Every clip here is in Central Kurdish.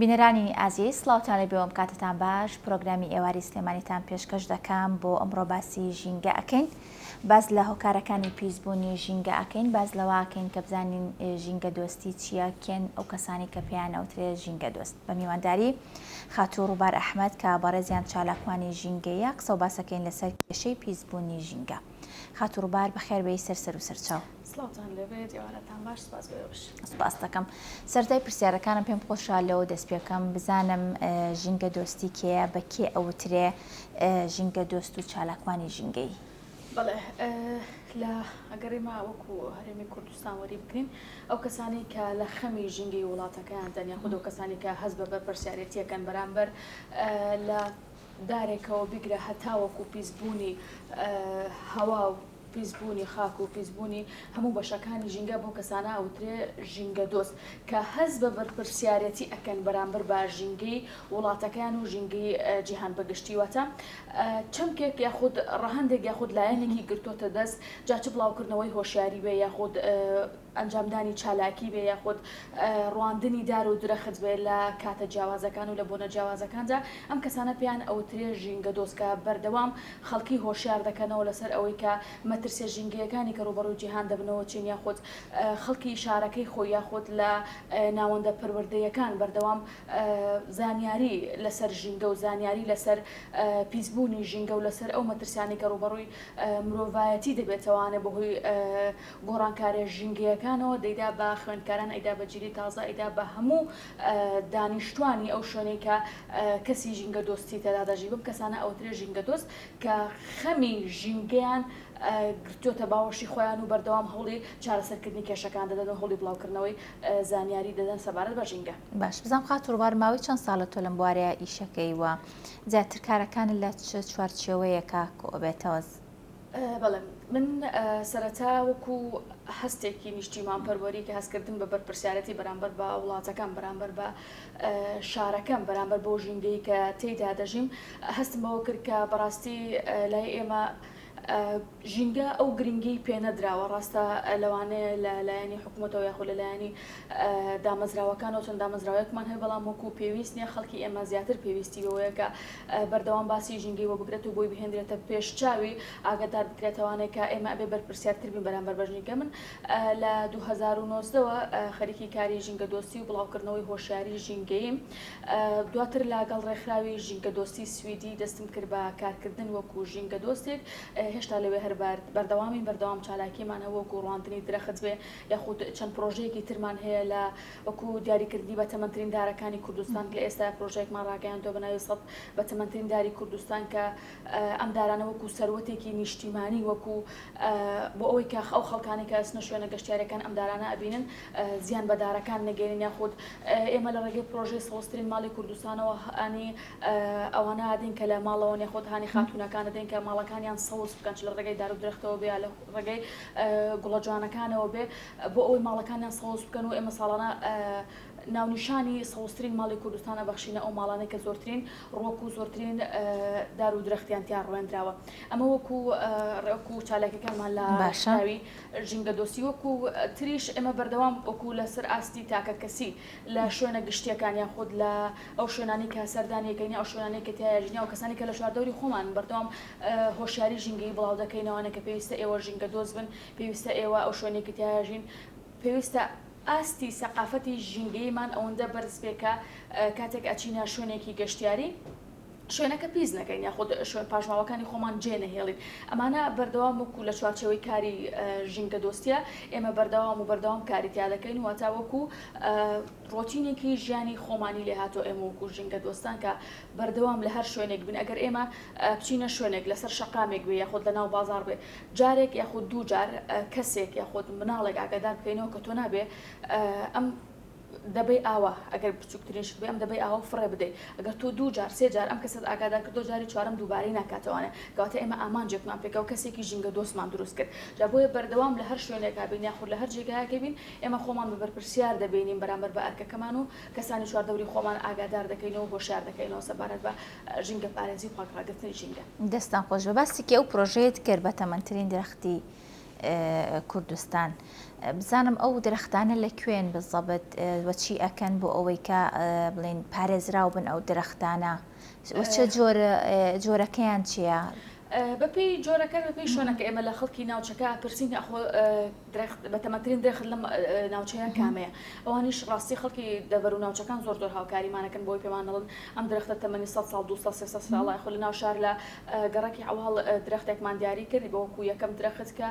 بینەرانی ئازیز سڵاوتان لێبێ ئەم کاتەتان باش پرۆگرامی ئێواری سلێمانیتان پێشکەش دەکەم بۆ ئەمڕۆ باسی ژینگە ئەکەین باس لە هۆکارەکانی پیسبوونی ژینگە ئەکەین باس لەوە ئەکەین کە بزانین ژینگە دۆستی چییە کێن ئەو کەسانی کە پێیان ئەوترێ ژینگە دۆست بە میوانداری خاتوو ڕووبار ئەحمەد کە بەڕێزیان چالاکوانی ژینگەیە قسە و باسەکەین لەسەر کێشەی پیسبوونی ژینگە. خاتوو ڕووبار بەخێر بێی سەر سەر و سەرچاو. سڵاوتان لێبێت ئێوارەتان باش سپاس بۆ ئێوەش. سپاست دەکەم. سەرەتای پرسیارەکانم پێم خۆشە لەوە دەست پێ بکەم بزانم ژینگە دۆستی کێیە بە کێ ئەوترێ ژینگە دۆست و چالاکوانی ژینگەیی؟ بەڵێ لە ئەگەر ئێمە وەکو هەرێمی کوردستان وەری بگرین ئەو کەسانەی کە لە خەمی ژینگەی وڵاتەکەیان دەن یاخود ئەو کەسانی کە هەست بە بەرپرسیارێتیەکەن بەرامبەر لە دارێکەوە بیگرە هەتاوەکو پیسبوونی هەوا و پیسبوونی خاک و پیسبوونی هەموو بەشەکانی ژینگە بەو کەسانە ئەوترێ ژینگەدۆست کە هەست بە بەرپرسیارێتی ئەکەن بەرامبەر بە ژینگەی وڵاتەکەیان و ژینگەی جیهان بە گشتی واتە چەمکێک یاخود ڕەهەندێک یاخود لایەنێکی گرتۆتە دەست جا چ بڵاوکردنەوەی هۆشیاری بێ یاخود ئەنجامدانی چالاکی بێ یاخود ڕواندنی دار و درەخت بێ لە کاتە جیاوازەکان و لە بۆنە جیاوازەکاندا، ئەم کەسانە پێیان ئەوترێ ژینگەدۆست کە بەردەوام خەڵکی هۆشیار دەکەنەوە لەسەر ئەوەی کە مەترسیە ژینگەیەکانی کە ڕووبەڕووی جیهان دەبنەوە چین یاخود خەڵکی شارەکەی خۆی یاخود لە ناوەندە پەروەردەیەکان بەردەوام زانیاری لەسەر ژینگە و زانیاری لەسەر پیسبوونی ژینگە و لەسەر ئەو مەترسیانەی کە ڕووبەڕووی مرۆڤایەتی دەبێتەوانێ بەهۆی گۆڕانکاریە ژینگەیەکانەوە دەیدا بە خوێندکاران ئەیدا بە جیلی تازە ئەیدا بە هەموو دانیشتوانی ئەو شوێنەی کە کەسی ژینگە دۆستی تێدا دەژی بەم کەسانە ئەوترێ ژینگە دۆست کە خەمی ژینگەیان گرتووەتە باوەشی خۆیان و بەردەوام هەوڵی چارەسەرکردنی کێشەکان دەدەن و هەوڵی بڵاوکردنەوەی زانیاری دەدەن سەبارەت بە ژینگە. باش بزانم خاتوو ڕووبار ماوەی چەند ساڵە تۆ لەم بوارەیە ئیشەکەی و زیاتر کارەکانت لە چ چوارچێوەیەکا کۆئەبێتەوە؟ بەڵێ من سەرەتا وەکو هەستێکی نیشتیمانپەروەری کە هەستکردن بە بەرپرسیارەتی بەرامبەر بە وڵاتەکەم بەرامبەر بە شارەکەم بەرامبەر بەو ژینگەی کە تێیدا دەژیم هەستم بەوە کرد کە بەڕاستی لای ئێمە ژینگە ئەو گرنگی پێ نەدراوە ڕاستە لەوانەیە لە لایەنی حکوومەتەوە یاخود لە لایەنی دامەزراوەکانەوە چەند دامەزراوەیەکمان هەیە بەڵام وەکو پێویست نییە خەڵکی ئێمە زیاتر پێویستی بەوەیە کە بەردەوام باسی ژینگەی بۆ بکرێت و بۆی بهێندرێتە پێش چاوی ئاگادار بکرێتەوانێ کە ئێمە ئەبێ بەرپرسیارتر بین بەرامبەر بە ژینگە من لە 2019 وە خەریکی کاری ژینگە دۆستی و بڵاوکردنەوەی هۆشیاری ژینگەییم دواتر لەگەڵ ڕێکخراوی ژینگە دۆستی سویدی دەستم کرد بە کارکردن وەکو ژینگە دۆستێک هێشتا لەوێ هەر بەردەوامین بەردەوام چالاکیمان هەبوو وەکو ڕواندنی درەخت بێ یاخود چەند پرۆژەیەکی ترمان هەیە لە وەکو دیاریکردنی بەتەمەنترین دارەکانی کوردستان لە ئێستا پرۆژەیەکمان ڕاگەیاندووە بە ناوی سەد بەتەمەنترین داری کوردستان کە ئەم دارانە وەکو سەروەتێکی نیشتیمانی وەکو بۆ ئەوەی کە ئەو خەڵکانی کە ئەچنە شوێنە گەشتیارەکان ئەم دارانە ئەبینن زیان بە دارەکان نەگەێنن یاخود ئێمە لە ڕێگەی پرۆژەی سەوزترین ماڵی کوردستانەوە هانی ئەوانە ئەدەین کە لە ماڵەوەن یاخود هانی خاتوونەکان ئەدەین کە ماڵەکانیان سەوز بکەن چ لە ڕێگەی دار و درەختەوە بێ یا لە ڕێگەی گوڵە جوانەکانەوە بێ بۆ ئەوەی ماڵەکانیان سەوز بکەن و ئێمە ساڵانە ناونیشانی سەوزترین ماڵی کوردستان ئەبەخشینە ئەو ماڵانەی کە زۆرترین ڕوەک و زۆرترین دار و درەختیان تیا ڕوێندراوە ئەمە وەکو ڕێوەکو چالاکیەکانمان لە ڕێکخراوی ژینگە دۆستی وەکو تریش ئێمە بەردەوام وەکو لەسەر ئاستی تاکە کەسی لە شوێنە گشتیەکان یاخود لە ئەو شوێنانەی کە سەردانی ئەکەین یا ئەو شوێنانەی کە تیایا ژین یا ئەو کەسانەی کە لە چواردەوری خۆمانن بەردەوام هۆشیاری ژینگەیی بڵاو دەکەینەوانێ کە پێویستە ئێوە ژینگە دۆست بن پێویستە ئێوە ئەو شوێنەی کە تیایا ژین پێویستە ئاستی سەقافەتی ژینگەییمان ئەوەندە بەرز بێ کە کاتێک ئەچینە شوێنێکی گەشتیاری شوێنەکە پیس نەکەین یاخود شوێن پاشماوەکانی خۆمان جێ نەهێڵین ئەمانە بەردەوام وەکو لە چوارچێوەی کاری ژینگە دۆستیە ئێمە بەردەوام و بەردەوام کاری تیا دەکەین واتە وەکو ڕۆتینێکی ژیانی خۆمانی لێ هاتووە ئێمە وەکو ژینگە دۆستان کە بەردەوام لە هەر شوێنێک بین ئەگەر ئێمە بچینە شوێنێک لەسەر شەقامێک بێ یاخود لە ناو بازاڕ بێ جارێک یاخود دوو جار کەسێک یاخود مناڵێک ئاگادار بکەینەوە کە تۆ نابێ ئەم دەبەی ئاوە ئەگەر بچووکترین شت بێ ئەم دەبەی ئاوە فڕێ بدەی ئەگەر تۆ دوو جار سێ جار ئەم کەسەت ئاگادار کردەوە جاری چوارەم دووبارەی ناکاتەوانێ کەواتە ئێمە ئامانجێکمان پێکەوە کەسێکی ژینگە دۆستمان دروست کرد جا بۆیە بەردەوام لە هەر شوێنێکا بین یاخود لە هەر جێگایەکە بین ئێمە خۆمان بە بەرپرسیار دەبینین بەرامبەر بە ئەرکەکەمان و کەسانی چواردەوری خۆمان ئاگادار دەکەینەوە و هۆشیار دەکەینەوە سەبارەت بە ژینگە پارێزی و پاک ڕاگرتنی ژینگە. دەستتان خۆش بێ باسێکی ئەو پرۆژەیەت کرد بەتەمەنترین درەختی. کوردستان بزانم ئەو درەختانە لە کوێن بزەبت وە چی ئەکەن بۆ ئەوەی کە بڵێن پارێزراو بن ئەو درەختانە وە چ جۆر جۆرەکەیان چییە؟ بەپێی جۆرەکە بەپێی شوێنەکە ئێمە لە خەڵکی ناوچەکە پرسین ئەخۆ درەخت بەتەمەنترین درەخت لەم ناوچەیە کامەیە؟ ئەوانیش ڕاستی خەڵکی دەڤەر و ناوچەکان زۆر زۆر هاوکاریمانەکەن بۆی پێمان دەڵێن ئەم درەختە تەمەنی 100 ساڵ 200 300 ساڵە خۆ لە ناو شار لە گەڕەکی عەواڵ درەختێکمان دیاری کرد بە وەکو یەکەم درەخت کە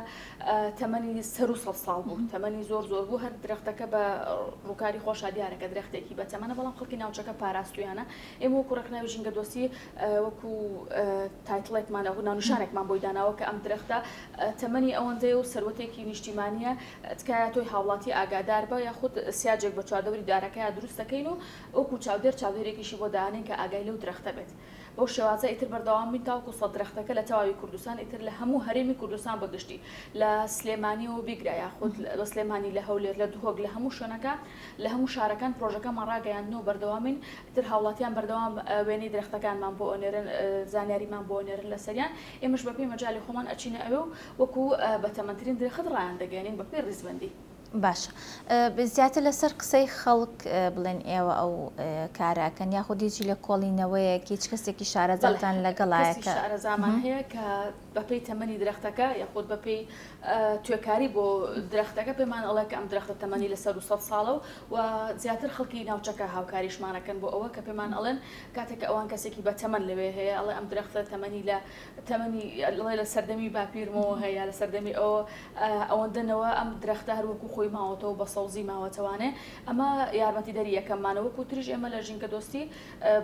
تەمەنی سەروو 100 ساڵ بوو تەمەنی زۆر زۆر بوو هەر درەختەکە بە ڕووکاری خۆشا دیارە کە درەختێکی بە تەمەنە بەڵام خەڵکی ناوچەکە پاراستویانە ئێمە وەکو ڕێکخراوی ژینگەدۆستی وەکو تایتڵێکمان ئەو ناونیشانێکمان بۆی داناوە کە ئەم درەختە تەمەنی ئەوەندەیە و سەروەتێکی نیشتیمانییە، تکایە تۆی هاوڵاتی ئاگادار بە، یاخود سیاجێک بە چواردەوری دارەکەیا دروست دەکەین و وەکو چاودێر چاودێرێکیشی بۆ دانێین کە ئاگای لەو درەختە بێت. بەو شێوازە ئیتر بەردەوام بین تاوەکو سەت درەختەکە لە تەواوی کوردستان ئیتر لە هەموو هەرێمی کوردستان بە گشتی لە سلێمانیەوە بیگرە یاخود لە سلێمانی لە هەولێر لە دهۆک لە هەموو شوێنەکە لە هەموو شارەکان پرۆژەکەمان ڕاگەیاندن و بەردەوامین ئیتر هاوڵاتیان بەردەوام وێنەی درەختەکانمان بۆ ئەنێرن زانیاریمان بۆ ئەنێرن لەسەریان ئێمەش بەپێی مەجالی خۆمان ئەچینە ئەوێ و وەکو بەتەمەنترین درەخت ڕایان دەگەیەنین بەپێی ڕیزبەندی. باشە زیاتر لەسەر قسەی خەڵک بڵێن ئێوە ئەو کارە ئەکەن یاخود هیچ لێکۆڵینەوەیەک هیچ کەسێکی بەڵێ شارەزاتان لەگەڵایە کەسی کە شارەزامان هەیە کە بەپێی تەمەنی درەختەکە یاخود بەپێی توێکاری بۆ درەختەکە پێمان ئەڵێ کە ئەم درەختە تەمەنی لە سەروو سەت ساڵە و و زیاتر خەڵکی ناوچەکە هاوکاریشمانەکەن بۆ ئەوە کە پێمان ئەڵێن کاتێک کە ئەوان کەسێکی بە تەمەن لەوێ هەیە ئەڵێ ئەم درەختە تەمەنی لە تەمەنی ئەڵێ لە سەردەمی باپیرمەوە هەیە لە سەردەمی ئەوە ئەوەندە نەوە ئەم درەختە هەر وەکو خۆی ماوەتەوە بە سەوزی ماوەتەوانێ ئەمە یارمەتیدەری یەکەممانە وەکو تریش ئێمە لە ژینگە دۆستی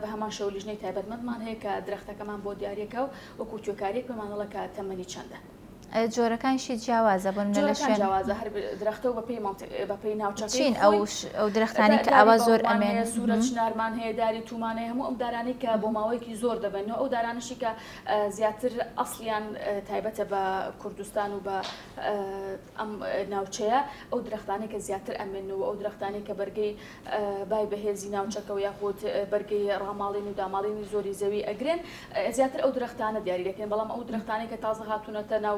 بە هەمان شێوە لیژنەی تایبەتمەندمان هەیە کە درەختەکەمان بۆ دیاریەکە و وەکو توێکاریەک پێمان ئەڵێ کە تەمەنی چەندە. جۆرەکانیشی جیاوازە بۆ نمونە لە جۆرەکان شوێن. جیاوازە هەر درەختە و بەپێی مەنتیق بەپێی ناوچەکەی چین ئەو خۆی ئەو درەختانەی کە داری ئاوا زۆر بەڕوومان ئەمێن هەیە سوورە چنارمان هەیە داری توومان هەیە هەموو ئەم دارانەی کە بۆ ماوەیەکی زۆر دەبەنەوە ئەو دارانەشی کە زیاتر ئەسڵیان تایبەتە بە کوردستان و بە ئەم ناوچەیە ئەو درەختانەی کە زیاتر ئەمێننەوە ئەو درەختانەی کە بەرگەی بای بەهێزی ناوچەکە و یاخود بەرگەی ڕاماڵین و داماڵینی زۆری زەوی ئەگرن زیاتر ئەو درەختانە دیاری دەکرێن بەڵام ئەو درەختانەی کە تازە هاتوونەتە ناو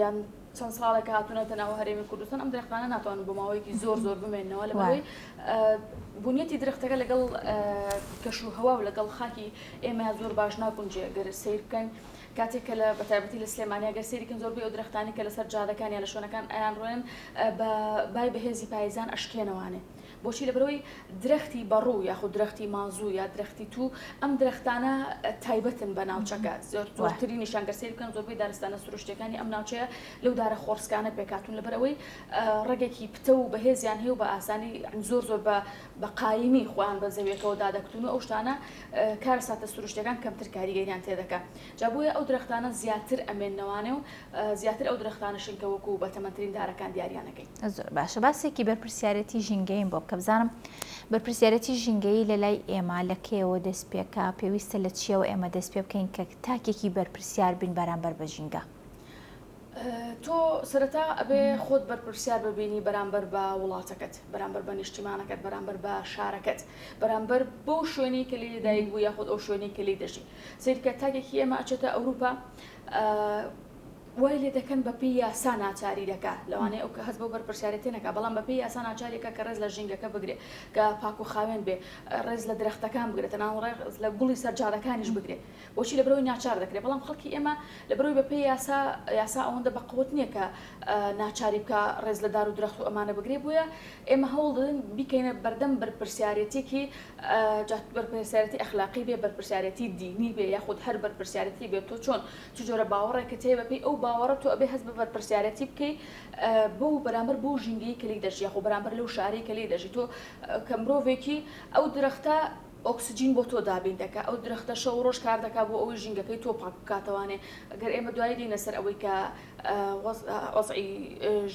یان چەند ساڵێک هاتوونەتە ناو هەرێمی کوردستان ئەم درەختانە ناتوانن بۆ ماوەیەکی زۆر زۆر بمێنەوە لەبەرئەوەی بونیەتی درەختەکە لەگەڵ کەش و هەوا و لەگەڵ خاکی ئێمە زۆر باش ناگونجێ گەر سەیر بکەن کاتێک کە لە بەتایبەتی لە سلێمانی گەر سەیری کەن زۆربەی ئەو درەختانەی کە لەسەر جادەکان یا لە شوێنەکان ئەیانڕوێنن بە بای بەهێزی پایزان ئەشکێنەوانێ بۆچی لەبەرئەوەی درەختی بەڕوو یاخود درەختی مازوو یا درەختی توو ئەم درەختانە تایبەتن بە ناوچەکە زۆر زۆرترینیشان گەر سەیر بکەن زۆربەی دارستانە سروشتیەکانی ئەم ناوچەیە لەو دارە خۆڕسکانە پێکهاتوون لەبەرئەوەی ڕەگێکی پتەو و بەهێزیان هەیە و بە ئاسانی زۆر زۆر بە بە قایمی خۆیان بە زەویەکەوە دادەکوتن و ئەو شتانە کارەساتە سروشتیەکان کەمتر کاریگەریان تێدەکا جا بۆیە ئەو درەختانە زیاتر ئەمێننەوانێ و زیاتر ئەو درەختانەشن کە وەکو بەتەمەنترین دارەکان دیاریان ئەکەین. زۆر باشە باسێکی بەرپرسیارێتی ژینگەییم بۆ بکە بزانم بەرپرسیارێتی ژینگەیی لە لای ئێمە لە کەیەوە دەست پێکا پێویستە لە چیەوە ئێمە دەست پێ بکەین کە تاکێکی بەرپرسیار بین بەرامبەر بە ژینگە؟ تۆ سەرەتا ئەبێ خۆت بەرپرسیار ببینی بەرامبەر بە وڵاتەکەت، بەرامبەر بە نیشتیمانەکەت، بەرامبەر بە شارەکەت، بەرامبەر بەو شوێنەی کە لێی لەدایک بووی یاخود ئەو شوێنەی کە لێی دەژی. سەیرکە تاکێکی ئێمە ئەچێتە ئەوروپا وای لێ دەکەن بەپێی یاسا ناچاری دەکا لەوانەیە ئەو کە هەست بەو بەرپرسیارێتیە نەکا بەڵام بەپێی یاسا ناچاریەکە کە ڕێز لە ژینگەکە بگرێ کە پاک و خاوێن بێ ڕێز لە درەختەکان بگرێت تەنانەت ڕێز لە گوڵی سەر جادەکانیش بگرێ بۆچی لەبەرئەوەی ناچار دەکرێت بەڵام خەڵکی ئێمە لەبەرئەوەی بەپێی یاسا یاسا ئەوەندە بەقوەت نییە کە ناچاری بکا ڕێز لە دار و درەخت و ئەمانە بگرێ بۆیە ئێمە هەوڵ دەدەین بیکەینە بەردەم بەرپرسیارێتیەکی جا بەرپرسیارێتی ئەخلاقی بێ بەرپرسیارێتی دینی بێ یاخود هەر بەرپرسیارێتی بێ تۆ چۆن چ جۆرە باوەڕێکت هەیە بەپێی ئەو باوەڕە تۆ ئەبێ هەست بە بەرپرسیارێتی بکەی بۆ بەرامبەر بەو ژینگەی کە لێی دەژی یاخۆ بەرامبەر لەو شارەی کە لێی دەژی تۆ کە مرۆڤێکی ئەو درەختە ئۆکسجین بۆ تۆ دابین دەکا، ئەو درەختە شەو و ڕۆژ کار دەکا بۆ ئەوەی ژینگەکەی تۆ پاک بکاتەوانێ، گەر ئێمە دوایی دێینە سەر ئەوەی کە وەزعی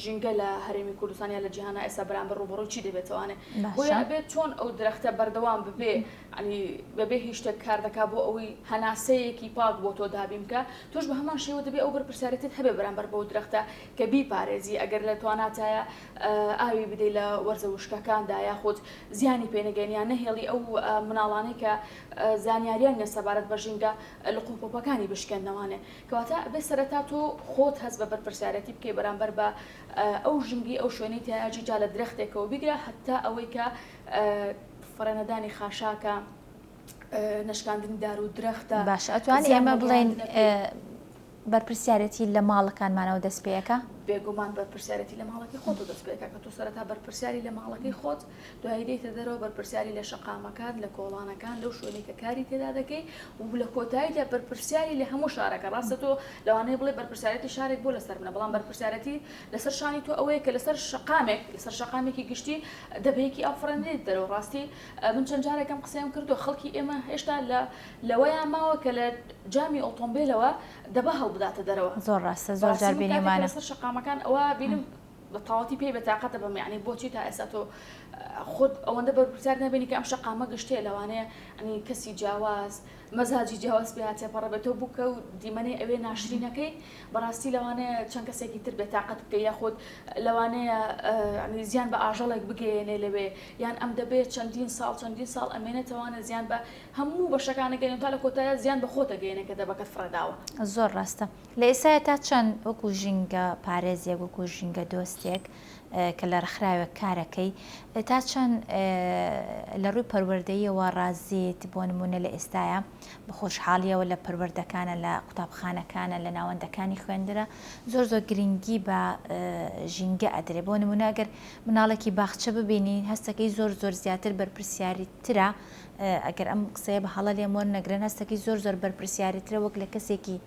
ژینگە لە هەرێمی کوردستان یا لە جیهانا ئێستا بەرامبەر ڕووبەڕووی چی دەبێتەوانێ، بۆیە ئەبێت چۆن ئەو درەختە بەردەوام ببێ یانی بەبێ هیچ شتێک کار دەکا بۆ ئەوەی هەناسەیەکی پاک بۆ تۆ دابین بکا، تۆش بە هەمان شێوە دەبێ ئەو بەرپرسیارێتیەت هەبێ بەرامبەر بەو درەختە کە بیپارێزی، ئەگەر لە تواناتایە ئاوی بدەی لە وەرزە وشکەکاندا یاخود زیانی پێ نەگەیەنی یان نەهێڵی ئەو. مناڵانەی کە زانیاریان نیە سەبارەت بە ژینگە لقوپۆپەکانی بشکێننەوانێ. کەواتە ئەبێ سەرەتا تۆ خۆت هەست بە بەرپرسیارێتی بکەی بەرامبەر بە ئەو ژینگەی ئەو شوێنەی تیایا ژی جا لە درەختێکەوە بیگرە هەتا ئەوەی کە فڕێنەدانی خاشاکە نەشکاندنی دار و درەختە باشە ئەتوانی زیان ئێمە بڵێین بەگەیاندنەکەی. بەرپرسیارێتی لە ماڵەکانمانەوە دەست پێ ئەکا؟ بێگومان بەرپرسیارێتی لە ماڵەکەی خۆتەوە دەست پێ ئەکا کە تۆ سەرەتا بەرپرسیاری لە ماڵەکەی خۆت دوایی دێیتە دەرەوە بەرپرسیاری لە شەقامەکان لە کۆڵانەکان لەو شوێنەی کە کاری تێدا دەکەی و لە کۆتاییدا بەرپرسیاری لە هەموو شارەکە ڕاستە تۆ لەوانەیە بڵێ بەرپرسیارێتی شارێک بۆ لەسەر منە بەڵام بەرپرسیارەتی لەسەر شانی تۆ ئەوەیە کە لەسەر شەقامێک لەسەر شەقامێکی گشتی دەبەیەکی ئاو فڕێنرێت دەرەوە ڕاستی من چەند جارێک ئەم قسەیەم کردووە خەڵکی ئێمە هێشتا لە لەوەیان ماوە کە لە جامی ئۆتۆمبیلەوە دەبە هەڵبداتە دەرەوە زۆر ڕاستە زۆر جار بینیومانە لەسەر شەقامەکان ئەوە بینم بە تەواوەتی پێی بێتاقەتە بم یعنی بۆچی تا ئێستا تۆ خۆت ئەوەندە بەرپرسیار نەبینی کە ئەم شەقامە گشتیە لەوانەیە ئەنی کەسی جیاواز مەزاجی جیاواز پێ تێپەڕە بێت تۆ بووکە و دیمەنەی ئەوێ ناشرینەکەی بەڕاستی لەوانەیە چەند کەسێکی تر بێتاقەت بکەی یاخود لەوانەیە ینی زیان بە ئاژەڵێک بگەیەنێ لەوێ یان ئەم دەبێت چەندین ساڵ چەندین ساڵ ئەمێنێتەوانە زیان بە هەموو بەشەکانە گەێن تا لە کۆتایە زیان بە خۆتە گەێنێ کە دەبەکەت فڕێداوە. زۆر ڕاستە. لە ئێستایا تا چەند وەکو ژینگە پارێزێک وەکو ژینگە دۆستێک کە لە ڕێکخراوێک کارەکەی تا چەند لە ڕووی پەروەردەییەوە ڕازیت بۆ نمونە لە ئێستایا بە خۆشحاڵیەوە لە پەروەردەکانە لە قوتابخانەکانە لە ناوەندەکانی خوێندنە زۆر زۆر گرنگی بە ژینگە ئەدرێ بۆ نمونە ئەگەر مناڵێکی باخچە ببینی هەستەکەی زۆر زۆر زیاتر بەرپرسیاری ترە ئەگەر ئەم قسەیە بە هەڵە لێم وەرنەگرن هەستەکەی زۆر زۆر بەرپرسیاریترە وەک لە کەسێکی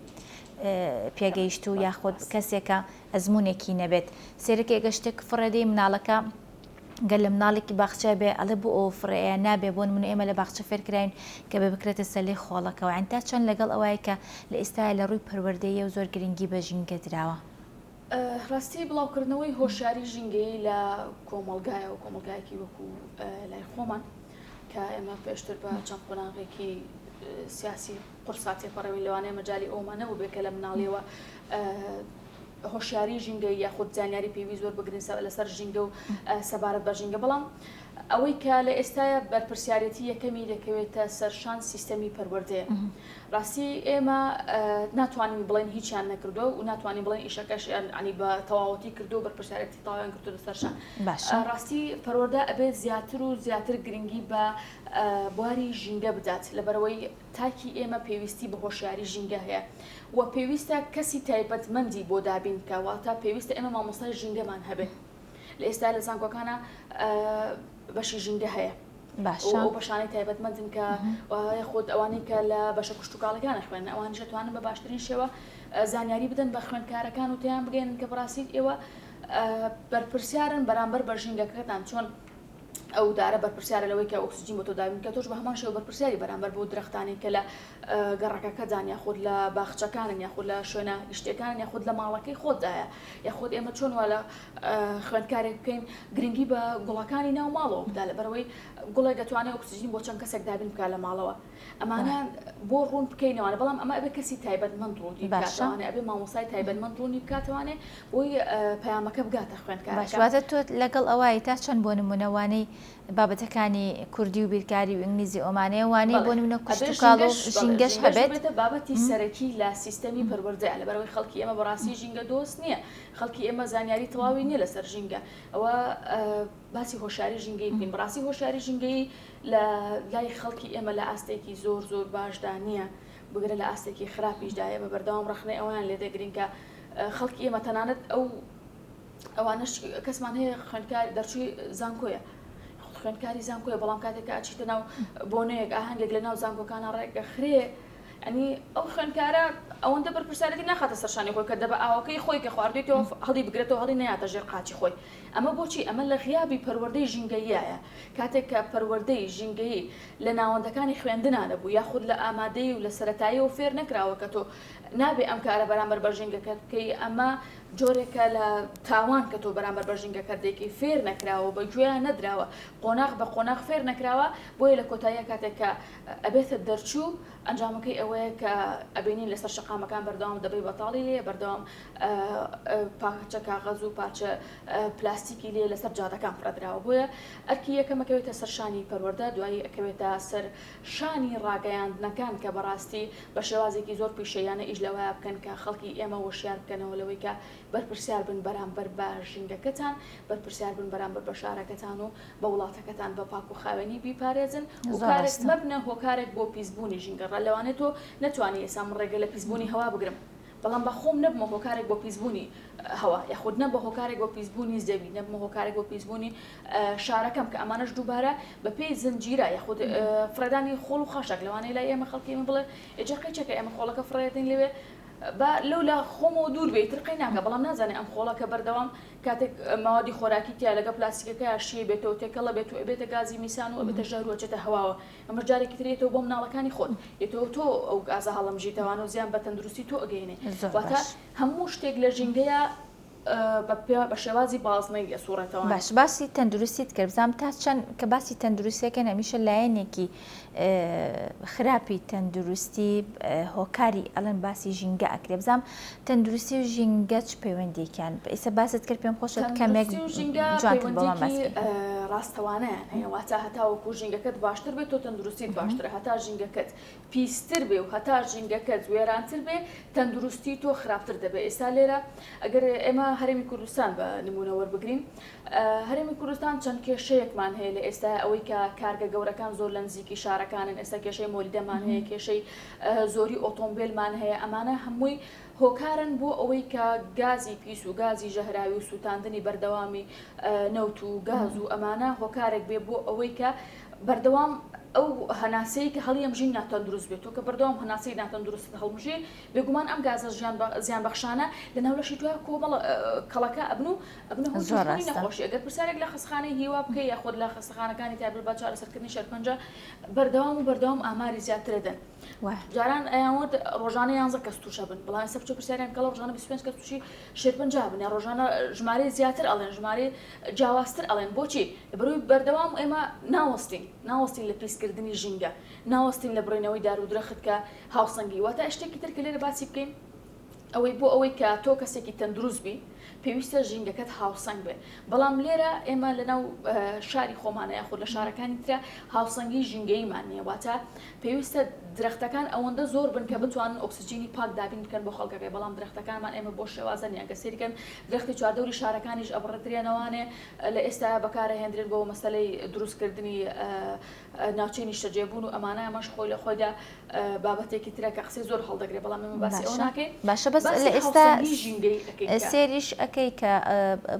پێگەیشتوو یاخود کەسێکە ئەزمونێکی نەبێت سێرەکە ئەگەر شتێک فڕێدەی مناڵەکە گەر لە مناڵێکی باخچە بێ ئەڵێ بۆ ئەوە فڕێیە نابێ بۆ نمونە ئێمە لە باخچە فێرکراین کە بێ بکرێتە سەلەی خۆڵەکەوە یانی تا چەند لەگەڵ ئەوەیە کە لە ئێستایا لە ڕووی پەروەردەییەوە زۆر گرنگی بە ژینگە دراوە. ڕاستی بڵاوکردنەوەی هۆشیاری ژینگەیی لە کۆمەڵگایەوە کۆمەڵگایەکی وەکو لای خۆمان کە ئێمە پێشتر بە چەند قۆناغێکی سیاسی قورسا تێپەڕێوین لەوانەیە مەجالی ئەومان نەبوو کە لە مناڵیەوە هۆشیاری ژینگەی یاخود زانیاری پێویست وەربگرین لەسەر ژینگە و سەبارەت بە ژینگە بەڵام ئەوەی کە لە ئێستایا بەرپرسیارێتی یەکەمی دەکەوێتە سەر شان سیستەمی پەروەردەیە. ڕاستی ئێمە ناتوانین بڵێن هیچیان نەکردووە و ناتوانین بڵێن ئیشەکەشیان عنی بە تەواوەتی کردو و بەرپرسیارێتی تەواویان کردووە سەر شان. باشە. ڕاستی پەروەردە ئەبێت زیاتر و زیاتر گرنگی بە بواری ژینگە بدات لەبەرئەوەی تاکی ئێمە پێویستی بە هۆشیاری ژینگە هەیە و پێویستە کەسی تایبەتمەندی بۆ دابین بکا واتە پێویستە ئێمە مامۆستای ژینگەمان هەبێت. لە ئێستا لە زانکۆکانە بەشی ژینگە هەیە باشە ئەو بەشانەی تایبەتمەندن کە خۆت ئەوانەی کە لە بەشە کشتتوکاڵەکانە خوێن ئەوانیش دەتوانن بە باشترین شێوە زانیاری بدەن بە خوێندکارەکان و تیان بگەێنن کە بەڕاستی ئێوە بەرپرسیارن بەرامبەر بە ژینگەکەتان چۆن ئەو دارە بەرپرسیارە لەوەی کە ئۆکسجین بۆ تۆ دابین بکات، تۆش بە هەمان شێوە بەرپرسیاری بەرامبەر بەو درەختانەی کە لە گەڕەکەکەدان یاخود لە باخچەکانن یاخود لە شوێنە گشتیەکانن یاخود لە ماڵەکەی خۆتدایە یاخود ئێمە چۆن وا لە خوێندکارێک بکەین گرنگی بە گوڵەکانی ناو ماڵەوە بدا لەبەرئەوەی گوڵێک دەتوانێت ئۆکسجین بۆ چەند کەسێک دابین بکات لە ماڵەوە ئەمانە بۆ ڕوون بکەینەوانە بەڵام ئەمە ئەبێ کەسی تایبەتمەند ڕوونی بکاتەوانێ ئەبێ مامۆستای تایبەتمەند ڕوونی بکاتەوانێ بۆی پەیامەکە بگاتە خوێندکارەکە. واتە تۆ لەگەڵ ئەوای تا چەند بۆ نمونە وانەی بابەتەکانی کوردی و بیرکاری و ئینگلیزی ئۆمانەیە وانەی بۆ نمونە کشتوکاڵ و ژینگەش هەبێت؟ بێتە بابەتی سەرەکی لە سیستەمی پەروەردەیە لەبەرئەوەی خەڵکی ئێمە بەڕاستی ژینگە دۆست نییە خەڵکی ئێمە زانیاری تەواوی نییە لەسەر ژینگە ئەوە باسی هۆشیاری ژینگەیی بکەین بەڕاستی هۆشیاری ژینگەیی لە لای خەڵکی ئێمە لە ئاستێکی زۆر زۆر باشدا نییە بگرە لە ئاستێکی خراپیشدا ئێمە بەردەوام ڕەخنەی ئەویان لێ دەگرین کە خەڵکی ئێمە تەنانەت ئەو ئەوانەش کەسمان هەیە خوێندکار دەرچووی زانکۆیە خوێندکاری زانکۆیە بەڵام کاتێک کە ئەچیتە ناو بۆنەیەک ئاهەنگێک لە ناو زانکۆکانە ڕێکەخرێ ئەنی ئەو خوێندکارە ئەوەندە بەرپرسیارەتی ناخاتە سەرشانی خۆی کە دەبە ئاوەکەی خۆی کە خواردوێتەوە هەڵی بگرێتەوە هەڵی نەیاتە ژێر قاچی خۆی ئەمە بۆچی؟ ئەمە لە غیابی پەروەردەی ژینگەییایە. کاتێک کە پەروەردەی ژینگەیی لە ناوەندەکانی خوێندنا نەبوو یاخود لە ئامادەیی و لە سەرەتاییەوە فێر نەکراوە کە تۆ نابێ ئەم کارە بەرامبەر بە ژینگەکەت بکەی، ئەمە جۆرێکە لە تاوان کە تۆ بەرامبەر بە ژینگەکەت دەیکەی، فێر نەکراوە و بە گوێیان نەدراوە، قۆناغ بە قۆناغ فێر نەکراوە، بۆیە لە کۆتاییا کاتێک کە ئەبێتە دەرچوو ئەنجامەکەی ئەوەیە. ئەوەیە کە ئەبینین لەسەر شەقامەکان بەردەوام دەبەی بەتاڵی لێیە، بەردەوام پارچە کاغەز و پارچە پلاستیکی لێ لەسەر جادەکان فڕێدراوە. بۆیە ئەرکی یەکەم ئەکەوێتە سەر شانی پەروەردە، دوایی ئەکەوێتە سەر شانی ڕاگەیاندنەکان کە بەڕاستی بە شێوازێکی زۆر پیشەییانە ئیش لەوەیا بکەن کە خەڵکی ئێمە وەشیار بکەنەوە لەوەی کە بەرپرسیار بن بەرامبەر بە ژینگەکەتان، بەرپرسیار بن بەرامبەر بە شارەکەتان و بە وڵاتەکەتان بە پاک و خاوێنی بیپارێزن و زۆر کارێک ڕاستە. مەبنە هۆکارێک بۆ پیسبوونی ژینگە. ڕا لەوانەیە تۆ نەتوانی ئێستا من ڕێگە لە پیسبوونی هەوا بگرم، بەڵام با خۆم نەبمە هۆکارێک بۆ پیسبوونی هەوا، یاخود نەبمە هۆکارێک بۆ پیسبوونی زەوی، نەبمە هۆکارێک بۆ پیسبوونی شارەکەم، کە ئەمانەش دووبارە بە پێی زنجیرە یاخود فڕێدانی خۆڵ و خاشاک لەوانەیە لای ئێمە خەڵکی ئێمە بڵێ ئێ جا قەی چەکە ئێمە خۆڵەکە فڕێدەین لەوێ با لەولا خۆمەوە دوور بێ ئیتر قەی ناکا، بەڵام نازانێ ئەم خۆڵە کە بەردەوام کاتێک مەوادی خۆراکی تیا لەگەڵ پلاستیکەکەیا شیی بێتەوە تێکەڵە بێت و ئەبێتە گازی میسان و ئەبێتە ژەهر و ئەچێتە هەواوە ئەمەش جارێکی تر یەتەوە بۆ مناڵەکانی خۆت یەتەوە تۆ ئەو گازە هەڵەمژیتەوانە و زیان بە تەندروستی تۆ ئەگەیەنێ زۆر واتە باش. هەموو شتێک لە ژینگەیا بە پێ بە شێوازی بازنەی ئەسوڕێتەوانێ. باش باسی تەندروستیت کرد بزانم تا چەند کە باسی تەندروستیەکەین هەمیشە لایەنێکی خراپی تەندروستی هۆکاری ئەڵێن باسی ژینگە ئەکرێ بزانم تەندروستی و ژینگە چ پەیوەندیەکیان ئیسە باست کرد پێم خۆشە کەمێک تەندروستی و ژینگە جوانتر بۆمان باس پەیوەندیەکی کەی. ڕاستەوانەیان هەیە واتە هەتاوەکو ژینگەکەت باشتر بێت تۆ تەندروستیت باشترە هەتا ژینگەکەت پیستر بێ و هەتا ژینگەکەت وێرانتر بێ تەندروستی تۆ خراپتر دەبێ ئێستا لێرە ئەگەر ئێمە هەرێمی کوردستان بە نمونە وەربگرین هەرێمی کوردستان چەند کێشەیەکمان هەیە لە ئێستا ئەوەی کە کارگە گەورەکان زۆر لە نزیکی شارەکانن ئێستا کێشەی مۆلیدەمان هەیە کێشەی زۆری ئۆتۆمبیلمان هەیە ئەمانە هەمووی هۆکارن بۆ ئەوەی کە گازی پیس و گازی ژەهراوی و سووتاندنی بەردەوامی نەوت و گاز و ئەمانە هۆکارێک بێ بۆ ئەوەی کە بەردەوام ئەو هەناسەی کە هەڵیەمژین ناتەندروست بێت تۆ کە بەردەوام هەناسەی ناتەندروستت هەڵمژێ بێگومان ئەم گازە زیانبەخشانە لەناو لەشی تۆیا کۆمەڵە کەڵەکە ئەبن و ئەبنە هۆی زۆر توشبوونی ڕاستە. نەخۆشی ئەگەر پرسیارێک لە خەستەخانەی هیوا بکەی یاخود لە خەستەخانەکانی تایبەت بە چارەسەرکردنی شێرپەنجە بەردەوام و بەردەوام ئاماری زیاتر ئەدەن وایە. جاران ئەیانوت ڕۆژانە یانزە کەس تووشە بن بەڵام ئێستا بچۆ پرسیاریان بکە ڕۆژانە 25 کەس تووشی شێرپەنجە بن یا ڕۆژانە ژمارەی زیاتر ئەڵێن ژمارەی جیاوازتر ئەڵێن بۆچی لەبەرئەوەی بەردەوام ئێمە ناوەستین ناوەستین لە پیسکردنی ژینگە ناوەستین لە بڕینەوەی دار و درەخت کە هاوسەنگی واتە شتێکی تر کە لێرە باسی بکەین ئەوەی بۆ ئەوەی کە تۆ کەسێکی تەندروست بی پێویستە ژینگەکەت هاوسەنگ بێ بەڵام لێرە ئێمە لەناو شاری خۆمانە یاخود لە شارەکانی ترە هاوسەنگی ژینگەییمان نییە واتە پێویستە درەختەکان ئەوەندە زۆر بن کە بتوانن ئۆکسجینی پاک دابین بکەن بۆ خەڵکەکەی بەڵام درەختەکانمان ئێمە بۆ شێوازە نییە گەر سەیرکەن درەختی چواردەوری شارەکانیش ئەبڕدرێنەوانێ لە ئێستایا بەکارەهێندرێن بۆ مەسەلەی دروستکردنی ناوچەی نیشتەجێبوون و ئەمانە ئەمەش خۆی لە خۆیدا بابەتێکی ترە کە قسەی زۆر هەڵدەگرێت بەڵام ئێمە باسی ئەوە باشە ناکەین باشە بەس باسی لە ئێستا هاوسەنگی ژینگەیی ئەکەین کە سێریش ئەکەی کە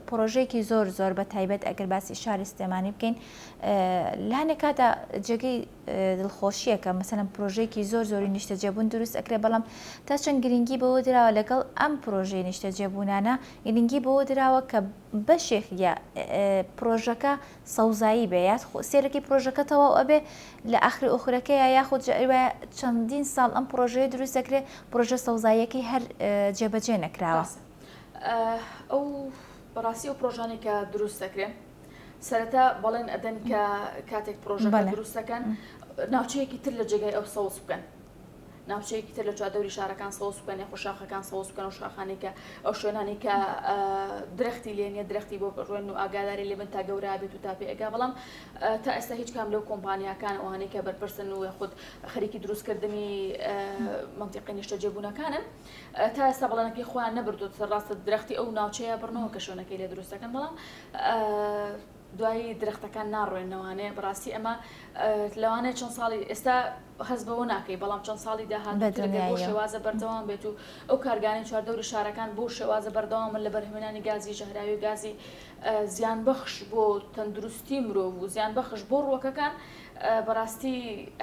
پڕۆژەیەکی زۆر زۆر بە تایبەت ئەگەر باسی شاری سلێمانی بکەین لە هەنێک کاتا جێگەی دڵخۆشیە کە مەسەلەن پرۆژەیەکی زۆر زۆری نیشتەجێبوون دروست ئەکرێ بەڵام تا چەند گرنگی بەوە دراوە لەگەڵ ئەم پرۆژەی نیشتەجێبوونانە گرنگی بەوە دراوە کە بەشێک یا پرۆژەکە سەوزایی بێ یاد سێرەکی پرۆژەکە تەواو ئەبێ لە ئاخری ئۆخرەکەیە یاخود جاری وایە چەندین ساڵ ئەم پرۆژەیە دروست دەکرێ پرۆژە سەوزاییەکەی هەر جێبەجێ نەکراوە. ڕاستە ئەو بەڕاستی ئەو پرۆژانەی کە دروست دەکرێن سەرەتا بەڵێن ئەدەن کە کاتێک پرۆژەکە دروست دەکەن ناوچەیەکی تر لە جێگای ئەو سەوز بکەن ناوچەیەکی تر لە چواردەوری شارەکان سەوز بکەن یاخۆ شاخەکان سەوز بکەن و شاخانی کە ئەو شوێنانی کە درەختی لێ نیە درەختی بۆ بڕوێن و ئاگاداری لێ بن تا گەورە بێت و تا پێ ئەگا بەڵام تا ئێستا هیچ کام لەو کۆمپانیاکان ئەوانەی کە بەرپرسن و یاخود خەریکی دروستکردنی مەنتیقەی نیشتەجێبوونەکانن تا ئێستا بەڵێنەکەی خۆیان نەبردووەتە ڕاستە درەختی ئەو ناوچەیە بڕنەوە کە شوێنەکەی لێ دروست دەکەن بەڵام دوایی درەختەکان ناڕوێنەوانێ بەڕاستی ئەمە لەوانەیە چەند ساڵی ئێستا هەست بەوە ناکەی بەڵام چەند ساڵی داهاتوو ئەگەر بەو شێوازە بەردەوام بێت و ئەو کارگانەی چواردەوری شارەکان بەو شێوازە بەردەوامن لە بەرهەمهێنانی گازی ژەهراوی و گازی زیانبەخش بۆ تەندروستی مرۆڤ و زیانبەخش بۆ ڕووەکەکان بەڕاستی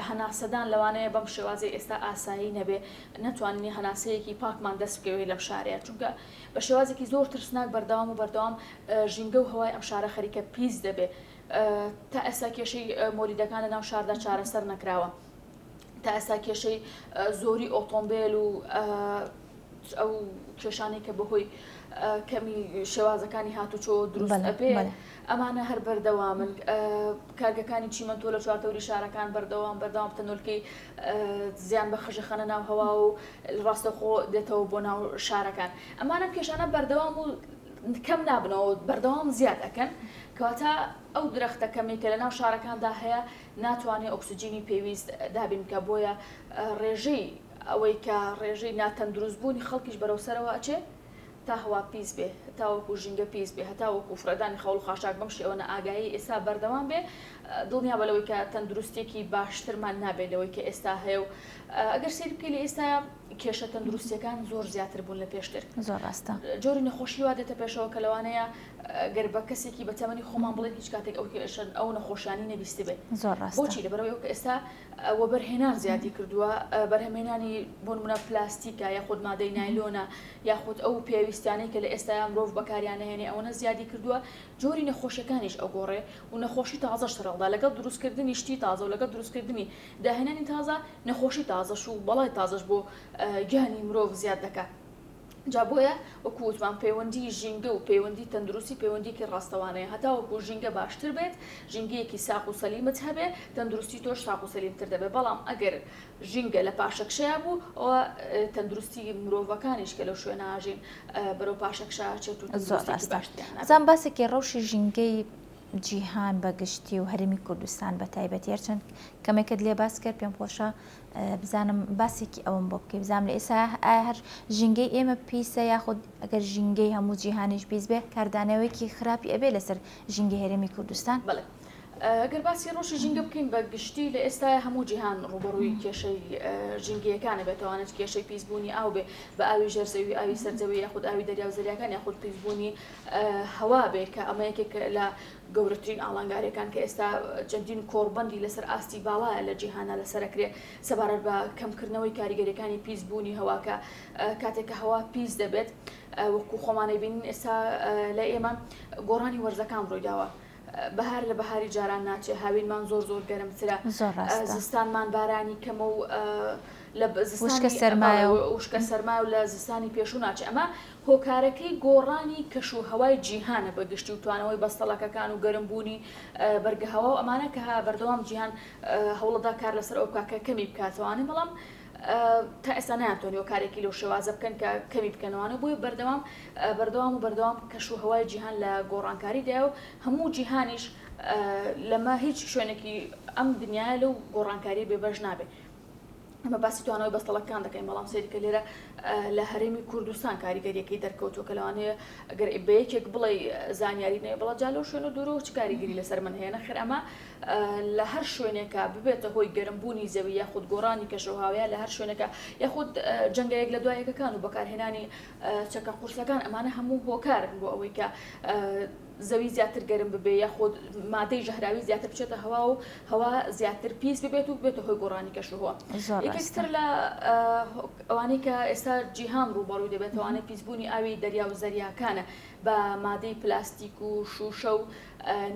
هەناسەدان لەوانەیە بەم شێوازەی ئێستا ئاسایی نەبێ نەتوانین هەناسەیەکی پاکمان دەست بکەوێت لەم شارەیە چونکە بە شێوازێکی زۆر ترسناک بەردەوام و بەردەوام ژینگە و هەوای ئەم شارە خەریکە پیس دەبێ. تا ئێستا کێشەی مۆلیدەکان لە ناو شاردا چارەسەر نەکراوە. تا ئێستا کێشەی زۆری ئۆتۆمبێل و ئەو کێشانەی کە بەهۆی. کەمی شێوازەکانی هاتوچۆ دروست ئەبێ ئەمانە هەر بەردەوامن کارگەکانی چیمەنتۆ لە چوارتەوری شارەکان بەردەوام بەردەوام تەنۆلکەی زیان بە خەژەخەنە ناو هەوا و ڕاستەخۆ دێتەوە بۆ ناو شارەکان ئەمانە کێشانە بەردەوام و کەم نابنەوە بەردەوام زیاد ئەکەن کەواتە ئەو درەختە کەمەی کە لەناو شارەکاندا هەیە ناتوانێت ئۆکسجینی پێویست دابین بکە بۆیە ڕێژەی ئەوەی کە ڕێژەی ناتەندروست بوونی خەڵکیش بەرەو سەرەوە ئەچێ تا هەوا پیس بێ هەتاوەکو ژینگە پیس بێ هەتاوەکو فڕێدانی خەوڵ و خاشاک بەم شێوە نائاگایی ئێستا بەردەوام بێ دڵنیابە لەوەی کە تەندروستیەکی باشترمان نابێت لەوەی کە ئێستا هەیە و ئەگەر سەیر بکەی لە ئێستا کێشە تەندروستیەکان زۆر زیاتر بوون لە پێشتر زۆر ڕاستە جۆری نەخۆشی وا دێتە پێشەوە کە لەوانەیە گەر بە کەسێکی بە تەمەنی خۆمان بڵێن هیچ کاتێک ئەو کێشە ئەو نەخۆشیانی نەبیستبێ زۆر ڕاستە بۆچی لەبەرئەوەی ئەو کە ئێستا وەبەرهێنان زیادی کردووە، بەرهەمهێنانی بۆ نمونە پلاستیکە یاخود مادەی نایلۆنە یاخود ئەو پێویستیانەی کە لە ئێستایا مرۆڤ بەکاریان نەهێنێ ئەوەنە زیادی کردووە، جۆری نەخۆشیەکانیش ئەگۆڕێ و نەخۆشی تازەش سەرهەڵدا لەگەڵ دروستکردنی شتی تازە و لەگەڵ دروستکردنی داهێنانی تازە نەخۆشی تازەش و بەڵای تازەش بۆ گیانی مرۆڤ زیاد دەکات. جا بۆیە وەکو وتمان پەیوەندی ژینگە و پەیوەندی تەندروستی پەیوەندیەکی ڕاستەوانەیە هەتاوەکو ژینگە باشتر بێت ژینگەیەکی ساق و سەلیمت هەبێ تەندروستی تۆش ساق و سەلیمتر دەبێت بەڵام ئەگەر ژینگە لە پاشەکشەیا بوو ئەوە تەندروستی مرۆڤەکانیش کە لەو شوێنە ئاژین بەرەو پاشەکشە ئەچێت و زۆر تەندروستیەکی ڕاستە باشتریان نابێت. بزان باسێکی ڕەوشی ژینگەی جیهان بە گشتی و هەرێمی کوردستان بە تایبەتی هەرچەند کەمێکت لێ باس کرد پێم خۆشە بزانم باسێکی ئەوەم بۆ بکەی بزانم لە ئێستا ئایا هەر ژینگەی ئێمە پیسە یاخود ئەگەر ژینگەی هەموو جیهانیش پیس بێ کاردانەوەیەکی خراپی ئەبێ لەسەر ژینگەی هەرێمی کوردستان؟ بەڵێ گەر باسی ڕەوشی ژینگە بکەین بە گشتی لە ئێستایا هەموو جیهان ڕووبەڕووی کێشەی ژینگەیەکانە بێت تەوانێت کێشەی پیسبوونی ئاو بێ بە ئاوی ژێر زەوی ئاوی سەر زەوی یاخود ئاوی دەریا و زەریاکان یاخود پیسبوونی هەوا بێ کە ئەمە یەکێک لە گەورەترین ئاڵنگاریەکان کە ئێستا چەندین کۆڕبەندی لەسەر ئاستی باڵایە لە جیهانا لەسەر ئەکرێ سەبارەت بە کەمکردنەوەی کاریگەریەکانی پیس بوونی هەوا کە کاتێک کە هەوا پیس دەبێت وەکو خۆمانەی بینین ئێستا لە ئێمە گۆڕانی وەرزەکان ڕوویداوە بەهار لە بەهاری جاران ناچێ هاوینمان زۆر زۆر گەرمترە زستانمان بارانی کەمە و لە وشکە سەرمایە وشکە سەرما و لە زستانی پێشوو ناچێ ئەمە هۆکارەکەی گۆڕانی کەش و هەوای جیهانە بە گشتی و توانەوەی بەستەڵەکەکان و گەرمبوونی بەرگەهەوا و ئەمانە کە بەردەوام جیهان هەوڵەدا کار لەسەر ئەو بکات کە کەمی بکاتەوانێ بەڵام تا ئێستا نەیانتوانیوە کارێکی لەو شێوازە بکەن کە کەمی بکەنەوانە بۆیە بەردەوام بەردەوام و بەردەوام کەش و هەوای جیهان لە گۆڕانکاریدایە و هەموو جیهانیش لەمە هیچ شوێنێکی ئەم دنیاە لەو گۆڕانکاری بێبەش نابێت. ئەمە باسی توانەوەی بەستەڵەکان دەکەین بەڵام سەیری کە لێرە لە هەرێمی کوردستان کاریگەریەکەی دەرکەوتووە کە لەوانەیە ئەگەر بە یەکێک بڵێ زانیاری نەیە بەڵا جا لەو شوێن و دوورەوە چ کاریگەری لەسەر من هەیە نەخێر ئەمە لە هەر شوێنێکە ببێتە هۆی گەرمبوونی زەوی یاخود گۆڕانی کەشوهاوەیە لە هەر شوێنەکە یاخود جەنگە یەک لە دوایەکەکان و بەکارهێنانی چەکە قورسەکان ئەمانە هەموو هۆکارن بۆ ئەوەی کە زەوی زیاتر گەرم ببێ یاخود مادەی ژەهراوی زیاتر بچێتە هەوا و هەوا زیاتر پیس ببێت و ببێتە هۆی گۆڕانی کەشوهەوا. یەکێک تر لە ئەوانەی کە ئێستا جیهان ڕووبەڕووی دەبێتەوانێ پیسبوونی ئاوی دەریا و زەریاکانە بە مادەی پلاستیک و شووشە و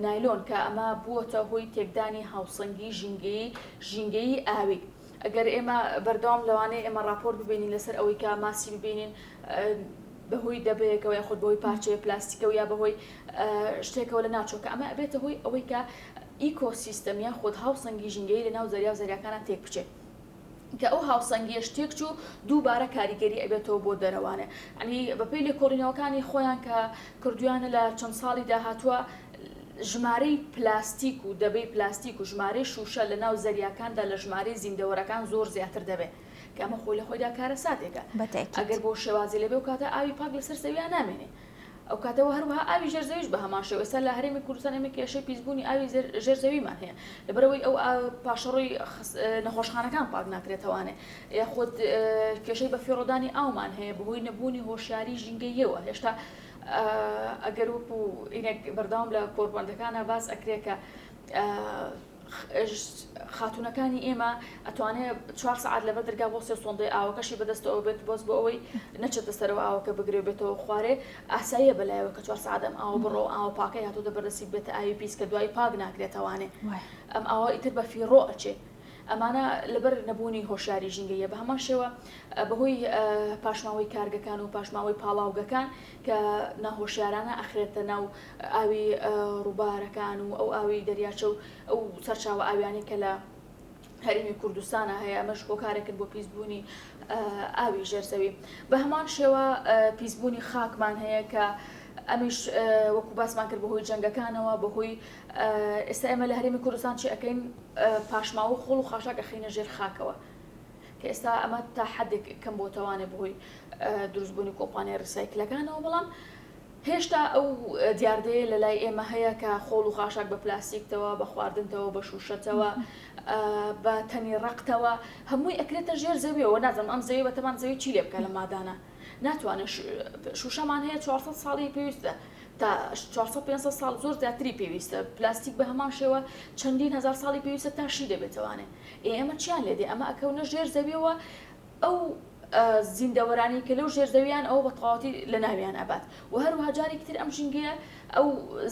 نایلۆن کە ئەمە بووەتە هۆی تێکدانی هاوسەنگی ژینگەیی ژینگەیی ئاوی. ئەگەر ئێمە بەردەوام لەوانەیە ئێمە ڕاپۆرت ببینین لەسەر ئەوەی کە ماسی ببینین بەهۆی دەبەیەکەوە یاخود بەهۆی پارچەیە پلاستیکەوە یا بەهۆی شتێکەوە لە ناچۆ کە ئەمە ئەبێتە هۆی ئەوەی کە ئیکۆسیستەم یاخود هاوسەنگی ژینگەیی لە ناو زەریا و زەریاکانە تێک بچێت. کە ئەو هاوسەنگیەش تێک چوو دووبارە کاریگەری ئەبێتەوە بۆ دەرەوانێ ئەنی بەپێی لێکۆڵینەوەکانی خۆیان کە کردویانە لە چەند ساڵی داهاتووە ژمارەی پلاستیک و دەبەی پلاستیک و ژمارەی شووشە لە ناو زەریاکاندا لە ژمارەی زیندەوەرەکان زۆر زیاتر دەبێت کە ئەمە خۆی لە خۆیدا کارەساتێکە ئەگەر بۆ شێوازی لەبێ و کاتە ئاوی پاک لەسەر زەویا نامێنێ ئەو کاتەوە هەروەها ئاوی ژێر زەویش بە هەمان شێوە ئێستا لە هەرێمی کوردستان ئێمە کێشەی پیسبوونی ئاوی ژێر زەویمان هەیە لەبەرئەوەی ئەو پاشەڕۆی نەخۆشخانەکان پاک ناکرێتەوانێ یاخود کێشەی بەفیڕۆدانی ئاومان هەیە بەهۆی نەبوونی هۆشیاری ژینگەییەوە هێشتا ئەگەر وەکو ئینێک بەردەوام لە کۆڕبەندەکانە باس ئەکرێ کە خاتوونەکانی ئێمە ئەتوانێ چوار سەعات لەبەر دەرگا بۆ سێ سۆندەی ئاوەکەشی بەدەستەوە بێت بۆس بۆ ئەوەی نەچێتە سەرەوە ئاوەکە بگرێ بێتەوە خوارێ ئاساییە بەلایەوە کە چوار سەعات ئەم ئاوە بڕۆ ئاوە پاکەی هاتۆتە بەردەستی بێتە ئاوی پیس کە دوایی پاک ناکرێتەوانێ ئەم ئاوە ئیتر بە فیڕۆ ئەچێ. ئەمانە لەبەر نەبوونی هۆشیاری ژینگەییە بە هەمان شێوە بەهۆی پاشماوەی کارگەکان و پاشماوەی پاڵاوگەکان کە ناهۆشیارانە ئەخرێتە ناو ئاوی ڕووبارەکان و ئەو ئاوی دەریاچە و ئەو سەرچاوە ئاویانەی کە لە هەرێمی کوردستانە هەیە ئەمەش هۆکارێکن بۆ پیسبوونی ئاوی ژێرزەوی بە هەمان شێوە پیسبوونی خاکمان هەیە کە ئەمیش وەکو باسمان کرد بەهۆی جەنگەکانەوە بەهۆی ئێستا ئێمە لە هەرێمی کوردستان چی ئەەکەین پاشماوە خۆڵ و خاشاک ئەخینە ژێر خاکەوە کە ئێستا ئەمە تا حدێک کەم بۆتەوانێ بەهۆی دروستبوونی کۆمپانیای ڕیسایکلەکانەوە بەڵام هێشتا ئەو دیاردەیە لە لای ئێمە هەیە کە خۆڵ و خاشاک بە پلاستیکتەوە، بە خواردنتەوە، بە شووشەتەوە، بە تەنی ڕەقتەوە هەمووی ئەکرێتە ژێر زەویەوە نازانم ئەم زەوی بەتەمان زەوی چی لێ بکە لە مادانە ناتوانێت شوشەمان هەیە 400 ساڵی پێویستە تا 400 500 ساڵ زۆر زیاتری پێویستە پلاستیک بە هەمان شێوە چەندین هزار ساڵی پێویستە تا شی دەبێتەوانێ ئێمە چیان لێ دێ ئەمە ئەکەونە ژێر زەویەوە ئەو زیندەوەرانەی کە لەو ژێر زەویان ئەوە بە تەواوەتی لەناویان ئەبات و هەروەها جارێکی تر ئەم ژینگەیە ئەو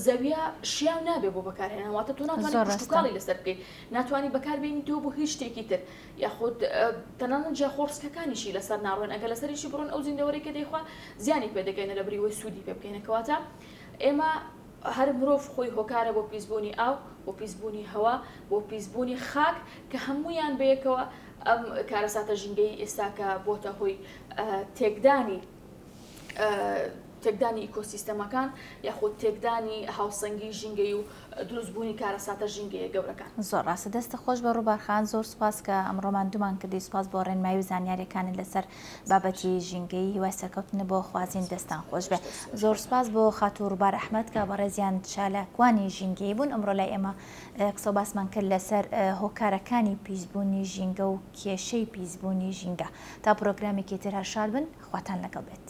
زەویە شیاو نابێ بۆ بەکارهێنان واتە تۆ ناتوانانی کشتوکاڵی لەسەر بکەیت ناتوانانی بەکاربێنیتەوە بۆ هیچ شتێکی تر یاخود تەنانەت جیاخۆڕسکەکانیشی لەسەر ناڕۆن ئەگەر لەسەریشی بڕۆن ئەو زیندەوەرەی کە دەیخوا زیانی پێ دەگەینە لە بریوەی سوودی پێ بکەینە کەواتە ئێمە هەر مرۆڤ خۆی هۆکارە بۆ پیسبوونی ئاو، بۆ پیسبوونی هەوا، بۆ پیسبوونی خاک کە هەموویان بەیەکەوە ئەم کارەساتە ژینگەیی ئێستا کە بۆتە هۆی تێکدانی تێکدانی ئیکۆسیستەمەکان یاخود تێکدانی هاوسەنگی ژینگەی و دروستبوونی کارەساتە ژینگەیە گەورەکان. زۆر ڕاستە دەستت خۆش بێ ڕووبار خان زۆر سوپاس کە ئەمڕۆ ماندوومان کردی سوپاس بۆ ڕێنمایی و زانیاریەکانت لەسەر بابەتی ژینگەیی هیوای سەرکەوتنت بۆ خوازین دەستان خۆش بێ زۆر سوپاس بۆ خاتوو ڕووبار ئەحمەد کە بەڕێزیان چالاکوانی ژینگەیی بوون ئەمڕۆ لای ئێمە قسە و باسمان کرد لەسەر هۆکارەکانی پیسبوونی ژینگە و کێشەی پیسبوونی ژینگە تا پرۆگرامێکی تر هەر شاد بن خواتان لەگەڵ بێت.